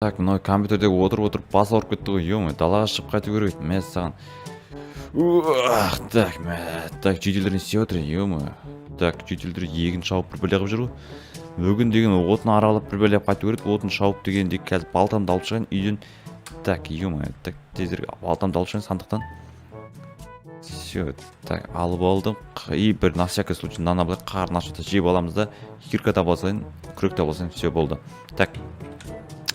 Так, мынау компьютерде отырып отырып бас ауырып кетті ғой, ё, далаға шығып қайту керек еді, мәссаған. Уах, так, мә, так, жительдер не істеп жатыр, ё? Так, жительдер егін шауып, бір бәле қылып жүр ғой. Бүгін деген отын аралап, бір бәле қылып қайту керек, отын шауып дегенде, қазір балтамды алып шығайын үйден. Так, ё, так, тезірек балтамды алып шығайын сандықтан. Все, так, алып алдым. И бір на всякий случай мынаны былай қарын ашып жеп аламыз да, кирка таба алсайын, күрек таба алсайын, все, болды. Так,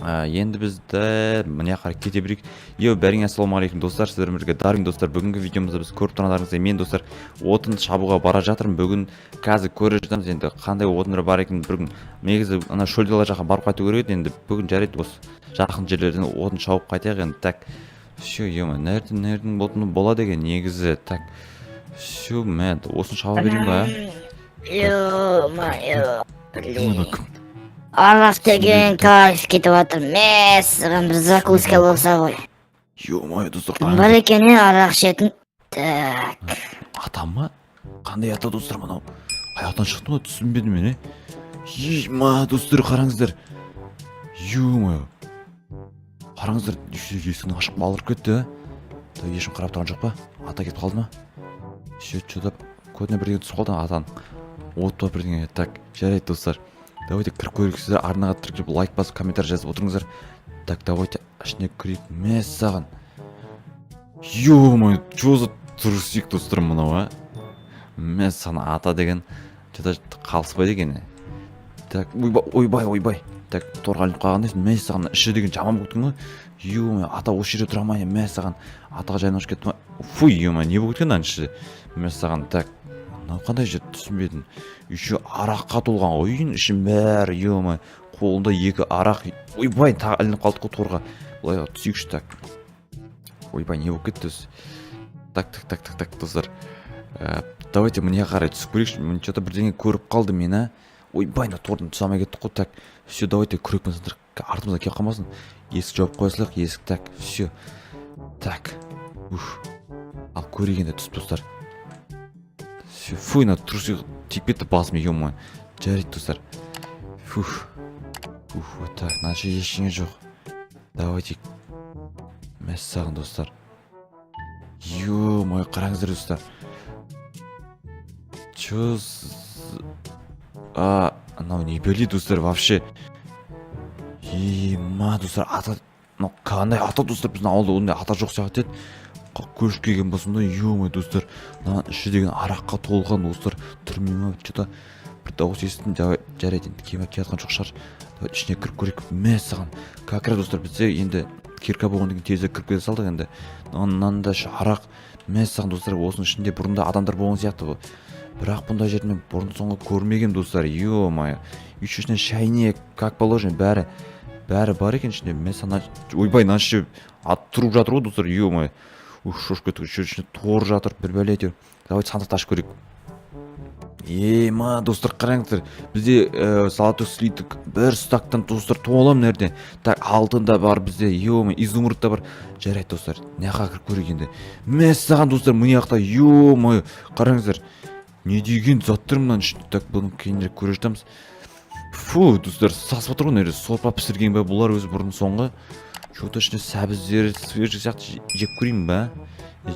енді бізді мына қарай кете берейік. Йоу, бәріңе ассалаумағалейкум, достар, сіздермен бірге Дарвин, достар. Бүгінгі видеомызда біз көріп тұрғандарыңыздай, мен, достар, отын шабуға бара жатырмын бүгін. Қазір көре жатамыз енді, қандай отындар бар екенін. Бүгін негізі ана шөл дала жаққа барып қайту керек еді енді. Бүгін жарайды, осы жақын жерлерден отын шауып қайтайық енді. Так, все, е, мына жерден отыны болады екен негізі. Так, все, мә, осыны шаба берейін ба? Ё-моё, Мына блин. кім? Арақ деген кайф кетіп жатыр. Мәссаған, бір закуска болса ғой. Ё-моё, достар, Кім бар екен, е, арақ ішетін? Так. Ата ма? Қандай ата, достар, мынау? Қай шықты ма, түсінбедім мен, е. Ема, достар, қараңыздар. Ё-моё. Қараңыздар, еще есігін ашып алдырып кетті, а? Так, ешкім қарап тұрған жоқ па? Ата кетіп қалды ма? Еще что-то көзіне бірдеңе түсіп қалды атаның. От па, бірдеңе. Так, жарайды, достар. Давайте кіріп көрейік. Сіздер арнаға тіркеліп, лайк басып, комментарий жазып отырыңыздар. Так, давайте ішіне кірейік. Мәссаған. Ё-моё, что за трусик, достар, мынау, а? Мәссаған, ата деген что-то қалыспайды екен. Так, ойбай, ойбай, ойбай. Так, торға ілініп қалғандай, мәссаған, іші деген жаман болып кеткен ғой. Ё-моё, ата осы жерде тұра ма, мәссаған? Атаға жайнап кетті ма? Фу, ё-моё, не болып кеткен мынаның іші? Мәссаған, так. Мынау қандай жер, түсінбедім. Еще араққа толған ғой үйдің ішін бәрі, ё-моё. Қолында екі арақ. Ойбай, тағы ілініп қалдық қой торға. Былай түсейікші, так. Ойбай, не болып кетті өзі? Так, так, так, так, так, достар. Давайте мына қарай түсіп көрейікші. Мен что-то бірдеңе көріп қалдым мен, а. Ойбай, мына тордан түсе алмай кеттік қой. Так, все, давайте күрекпен сындырып, артымыздан келіп қалмасын. Есік жауып қоя салайық, есік, так, все. Так. Уф. Ал көрейік енді түсіп, достар. Все, фу, мына трусы тиіп кетті басыма, ё. Жарайды, достар. Фух. Уф, вот так, мына жерде ештеңе жоқ. Давайте. Мәссаған, достар. Ё-моё, қараңыздар, достар. Чё А, анау не бәле, достар, вообще? Ема, достар, ата, мынау қандай ата, достар? Біздің ауылда ондай ата жоқ сияқты еді. Көшіп келген ба сонда, ё, достар. Мына іші деген араққа толған, достар. Түрме ма, что-то бір дауыс естідім. Давай, жарайды, енді келіп жатқан жоқ шығар. Давай ішіне кіріп көрейік. Мәссаған. Как раз, достар, бізде енді кирка болғаннан кейін тезірек кіріп кете салдық енді. Мынаны да іші арақ. Мәссаған, достар, осының ішінде бұрында адамдар болған сияқты бұл. Бірақ бұндай жерді мен бұрын соңғы көрмегенмін, достар. Ё-моё. Еще ішінде шәйнек, как положено, бәрі бәрі бар екен ішінде. Мен сана, ойбай, мына іші ат тұрып жатыр ғой, достар, ё-моё. Ух, шошып кеттік. Еще ішінде тор жатыр, бір бәле әйтеуір. Давайте сандықты ашып көрейік. Ема, достар, қараңыздар, бізде золотой слиток бір стактан, достар, тола мына жерде. Так, алтын да бар бізде, ё, изумруд та бар. Жарайды, достар, мына жаққа кіріп көрейік енді. Мәссаған, достар, мына жақта, ё-моё, қараңыздар, не деген заттар мынаның ішінде. Так, бұны кейінірек көре жатамыз. Фу, достар, сасып отыр ғой мына жерде. Сорпа пісірген бе бұлар өзі бұрын соңғы? Че-то ішінде сәбіздері свежий сияқты, жеп көрейін ба?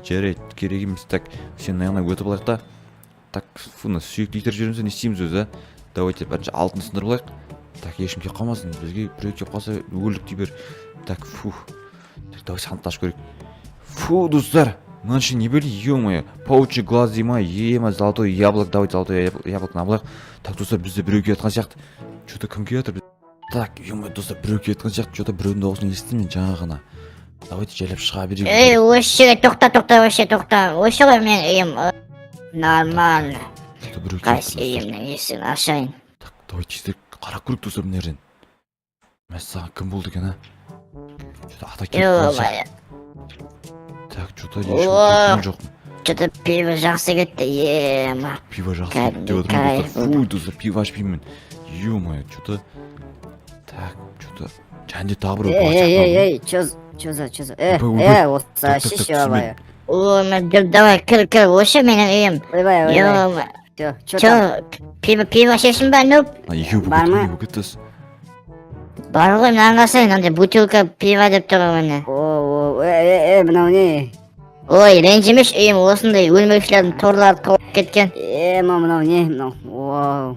Жарайды, керек емес. Так, сен мына жағына өтіп алайық та. Так, фу, мына сүйекті итеріп жібереміз бе, не істейміз өзі, а? Давайте бірінші алтын сындырып алайық. Так, ешкім келіп қалмасын бізге. Біреу келіп қалса, өлдік дей бер. Так, фу. Так, давай сандықты ашып көрейік. Фу, достар, мына ішінде не бәле, ё-моё? Паучий глаз дей ма, ема, золотой яблок. Давайте золотой яблокны алайық. Так, достар, бізде біреу келе жатқан сияқты. Че-то кім келе жатыр? Так, ё, достар, біреу келе жатқан сияқты. Че-то біреудің дауысын естідім мен жаңа ғана. Давайте жайлап шыға берейік. Ей, осы жерге тоқта, тоқта, осы жерге тоқта. Осы ғой менің үйім. Нормально. Че-то біреу келе Қайсы жатыр, достар. үйімнің есігін ашайын. Так, давай тезірек қарап көрейік, достар, мына жерден. Мәссаған, кім болды екен, а? Че-то ата келіп қалған сияқты. Ё-моё. Так, че-то ешкім көрген жоқпын. Че-то пиво жақсы кетті, ема. Пиво жақсы кетті деп Кәдімгідей отырмын, кайф достар. Фу, достар, пиво ішпеймін мен. Ё-моё, че-то, так, че-то және де тағы біреу Эй, бар эй, сияқты. эй, эй, чё за, Ойбай, ойбай. осы Так, так, так, шеше. О, мен, давай, кір, кір, осы менің үйім. Ойбай, ойбай. Ё-моё. Чё, чё там? Чё, пиво, пиво ішесің ба, нуб? А, екеуі болып Бар кетті, ма? не болып кетті өзі? Бар ғой, мынаны қарасай, мынандай бутылка пива деп тұр ғой, міне. О, о, е, е, е, мынау не? Ой, ренжімеші, үйім осындай өлмеушілердің торлары толып кеткен. Е, мынау не, мынау? Вау.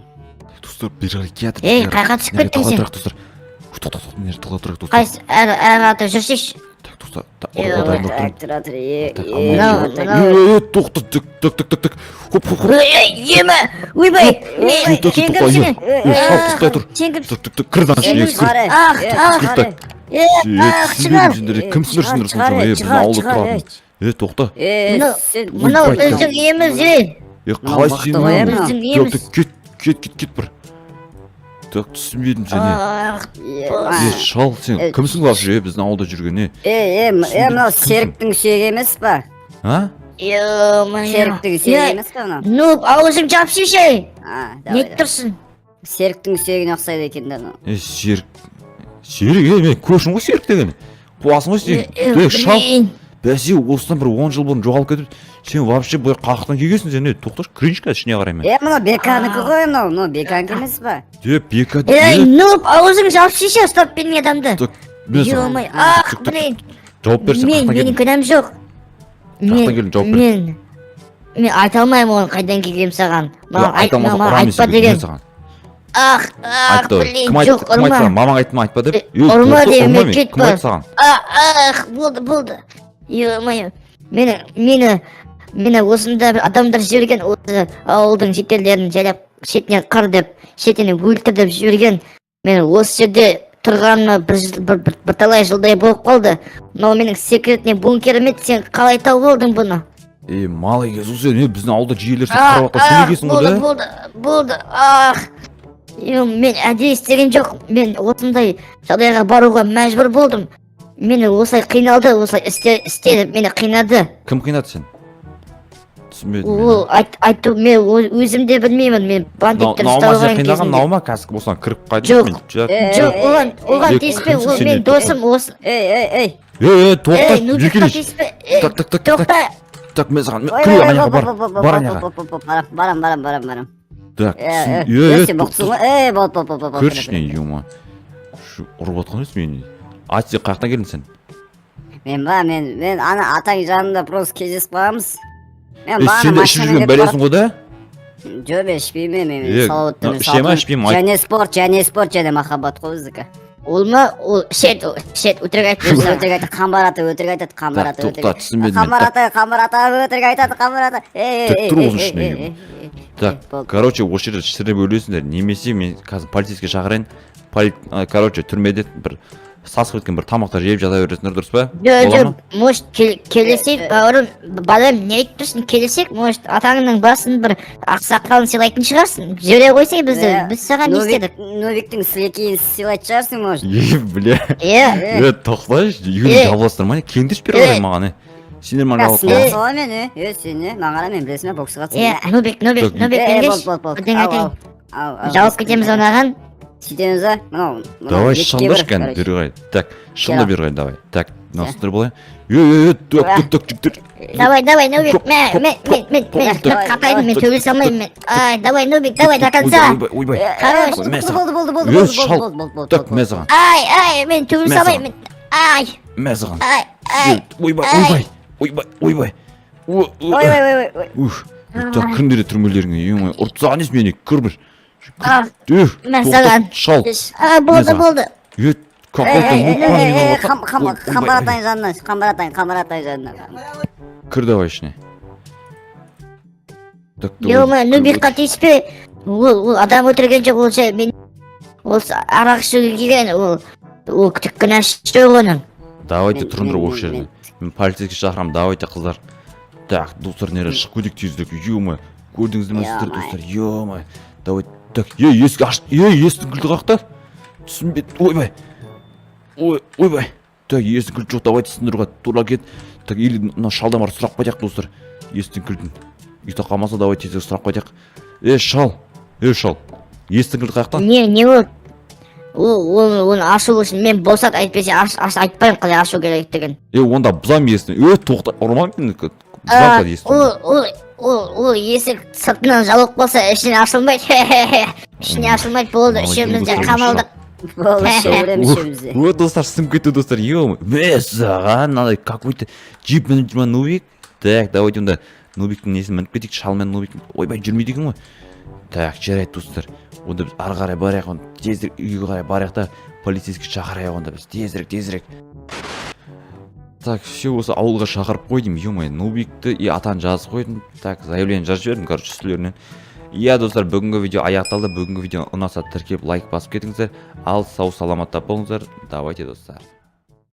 Достар, бері қарай келатыр. Ей, қайқа түсіп Нере кеттің тоқта сен? тұрайық, достар. Ой, тоқта, тоқта, нере тоқта тұрайық, достар. Қайсы, әрі әрі қарата жүрсейші. Так, достар, Е, ұрға ой, дайындалып тұрмын. Так, тұра тұр, е, Так, е, амал мынау, жоқ. мынау. Е, е, тоқта, так, так, так, так, так. Хоп, хоп, хоп. Ой, ой, ема, ойбай, Ой, е, тоқта, сен тоқта, кімсің? е, е, шал, тоқтай тұр. Сен кімсің? Так, так, так, кір мынаның ішіне, кір. Ах, ах, Кір, так. е, Е, ах, түсінбедім шығар. сендер, е, кімсіңдер сендер соншама, е, біздің ауылда тұратын. Е, тоқта. Е, Мынау- сен Мынау Ойбай, біздің үйіміз, ей. Е, Мынау қалай мықты сен ғой, е, мынау? мынау. Біздің Так, үйіміз. так, кет, кет, кет, кет бір. Так, түсінбедім сені. Ах, Е, Е, шал, сен Е, кімсің вообще, е, біздің ауылда жүрген, е? е, е, е, мынау Кімсің? Серіктің сүйегі емес па? А? Ё-моё. Серіктің сүйегі емес па мынау? Ну, аузың жапсайшы, ей. А, Не давай, давай. тұрсың? Серіктің сүйегіне ұқсайды екен да мынау. Е, Серік. Серік, е, мен көршім ғой Серік деген. Қуасың ғой сен. Е, Е, шал, блин. бәсе, осыдан бір 10 жыл бұрын жоғалып кетіп, сен вообще бұл қаяқтан келгенсің сен, е, тоқташы, кірейінші қазір ішіне қарай мен. Е, мынау Беканікі ғой мынау, мынау Беканікі емес па? Е, Бека, Ей, е, ну, аузың жапсайшы, ұстап бермей адамды. так, мен саған Ё-моё, ах, Так, так, блин. жауап берсең, Мен, қаяқтан менің келдің? күнәм жоқ. Қаяқтан келдің, жауап бер. Мен айта алмаймын оны қайдан келгенім саған. Маған Е, айт, айта алмасаң, маған ұрамын айтпа сені, деген. мен саған. Ах, ах, Айт давай. блин, Кім айтты, жоқ, кім айтты ұрма. саған? Мамаң айтты ма, айтпа деп? Е, Е, ұрма тоқта, деймін, ұрма мен. кет Кім айтты бар. саған? Ах, болды, болды. Ё-моё. Мені осында бір адамдар жіберген, осы ауылдың шетелдерін жайлап шетінен қыр деп, шетінен өлтір деп жіберген. Мен осы жерде тұрғаныма бір, жыл- бір, бір, бірталай жылдай болып қалды. Мынау менің секретный бункерім еді, сен қалай тауып алдың бұны? Е, мал егесің сен, е, біздің ауылда жиелер сен Ах, қарап жатқан сен ах, екенсің ғой болды, да? болды, болды, ах. Е, мен әдейі істеген жоқ. Мен осындай жағдайға баруға мәжбүр болдым. Мені осылай қиналды, осылай істе, істе деп мені қинады. Кім қинады сені? Түсінбедім мен. Ол айт, айту мен өзім де білмеймін. Мен бандиттер Наума сені ұсталған қинаған кезінде. Наума қазір осыдан кіріп қайтып Жоқ. мен жа- Е, Жоқ, е, оған оған е, тиіспе, кімсің ол сен, менің е? досым осы. Ей, ей, ей. Е, е, тоқта, Ей, Нубикқа жекелеш. тиіспе. Ей, Так, так, так, так, тоқта. так, мен саған, Ой, кір ой, ана жаққа ой, бар, бол, бол, бол, бар бол, ана жаққа. бол, бол, бол, барам, барам, барам, барам, барам. Так, Е, е, е, е, е, сен тоқта. боқтысың ғой. Е, бол, бол, бол, бол, бол. Кір ішіне, ё-моё. Шу, ұрып жатқан емес мені. Айт, сен қаяқтан келдің сен? Мен ба, мен ана атаң жанында просто кездесіп қалғанбыз. Мен Е, бағана сен де ішіп машинамен жүрген кетіп бәлесің ғой да? Жоқ, мен ішпеймін, мен Е, салауатты мынау мен іше ма, ішпей ма? Және спорт, және спорт, және махаббат қой біздікі. Ол ма? Ол ішеді, ол ішеді, өтірік айтып Өзі жүр. өтірік айтады, Қамбар ата өтірік айтады, Қамбар Так, ата өтірік. тоқта, түсінбедім мен. Қамбар Так, ата, Қамбар ата өтірік айтады, Қамбар ата. Ей, Так, ей, тұр ей, осының ей, ішіне, ей, ей. ей, ей, Так, болды. короче, осы жерде шіріп өлесіңдер, немесе мен қазір полицейский шақырайын. Короче, түрмеде бір сасып кеткен бір тамақтар жеп жата бересіңдер, дұрыс па? Жоқ, Бола жоқ, ма? может, келесек, бауырым, балам, не айтып тұрсың, келесек, может, атаңның басын бір ақсақалын сыйлайтын шығарсың. Жібере қойсай бізді, Е, біз саған не істедік? Новиктің сілекейін сыйлайтын шығарсың, может. Е, бля. Е, Е, тоқташы, үйге Е. жабыласыңдар ма? Келіңдерші бері Е. қарай маған, е. Сендер маған жабылып Сен қаласың. солай мен, е, е, сен не, маған қара, мен білесің бе, боксқа е, Нубик, Нубик, Так, Нубик, Е, келгеш, бол, бол, бол. бірдеңе Ау, айтайын. ау, ау, Жауап кетеміз оған. Сөйтеміз ба? Мынау, мынау Давай екіге шыңдашы бір, кәні короче. бері қарай. Так, шыңда Кел. бері қарай, давай. Так, мынау Иә. сындыр болайын. Е, е, е, так, так, так, жігіттер. Давай, давай, Нубик, Хоп, мә, хоп, мен, мен, мен, мен, хоп, так, қатайдым, мен так, төбелесе алмаймын мен. Ай, давай, Нубик, давай, до конца. Ойбай, ойбай, Е, е, Хорош. болды, Мә саған. болды, болды, болды, Е, болды, шал. болды, болды, болды, Так, болды. мә саған. Ай, ай, мен төбелесе Мә алмаймын. Ай, Мә саған. ай, ай. Е, ойбай, ай. ойбай, ойбай, ойбай. О, о, Ой, ой, ой, ой, ой. Ух, так кіріңдер де түрмелеріңе, ё-моё, ұрып тастаған емес мені, кір бір. Ах, Үх, мә тоқта, саған. шал. А, болды, саған. болды. Е, Ей, какой-то ей, ей, лупа ей, мені ей, ұрып Ой, ойбай, Қамбар ойбай. атаң жанына, Қамбар атаң, Қамбар атаң жанына. Кір давай ішіне. Так, давай, Ё-моё, кір, Нубикқа тиіспе. Ол адам өлтірген жоқ, ол жай мен ол арақ ішуге келген, ол түк кінәсі жоқ оның. Давайте Мен- тұрыңдар мен- осы жерде. мен- Мен полицейский шақырамын, давайте, қыздар. Так, достар, нере шығып кетейік тезірек, ё-моё. Көрдіңіздер ме сіздер, Ё-моё. достар, ё-моё. Давай, так, е, есік аш, е, есіктің кілті қақта. Түсінбеді, ойбай. Ой, ойбай. Так, есіктің кілті жоқ, давайте сындыруға тура кет. Так, или мына шалдан барып сұрап қайтайық, достар. Есіктің кілтін. Үйде қалмаса, давай тезірек сұрап қайтайық. Е, шал, е, шал. Есіктің кілті қаяқта? Не ол? Ол оны ашу үшін мен босат, әйтпесе аш, аш айтпаймын қалай ашу керектігін. Е, онда бұзам есікті. Е, тоқта, ұрма мені. Бұзам А, қазір есікті. Ол есік сыртынан жабылып қалса, ішінен ашылмайды. Ішінен ашылмайды, болды, Мынау үшеуміз де екен қамалдық. Болды, іше береміз үшеуміз де. О, достар, сынып кетті, достар, е. Мәссаған, мынандай какой-то джип мініп жүр ма нубик? Так, давайте онда нубиктің несін мініп кетейік, шалмен нубик. Ойбай, жүрмейді екен ғой. Так, жарайды, достар, онда біз ары қарай барайық, онда тезірек үйге қарай барайық та, полицейский шақырайық онда біз тезірек, тезірек. Так, все, осы ауылға шақырып қойдым, е, нубикті и атаны жазып қойдым. Так, заявление жазып жібердім, короче, үстілерінен. Иә, достар, бүгінгі видео аяқталды. Бүгінгі видео ұнаса, тіркеліп, лайк басып кетіңіздер. Ал сау саламатта болыңыздар. Давайте, достар.